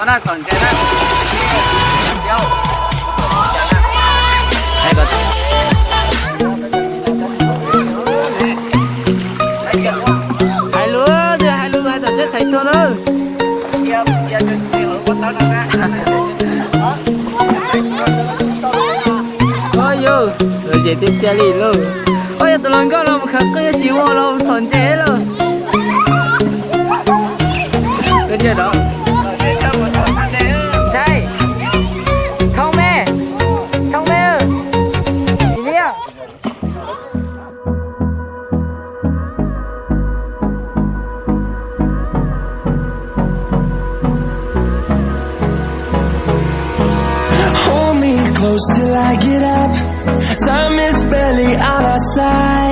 Na txhom ntses na. Hais lus, hais lus, hais tom tsheb txhais tua lawm. Oj yog, lom zem tiag tiag li lauj. Oj yog tus hluas nkauj los mus khaws qwj, yog tsis ua los txhom ntses lauj. Ntxhais, thoob me, thoob me, nim li. Hold me close till I get up. Time is barely on our side.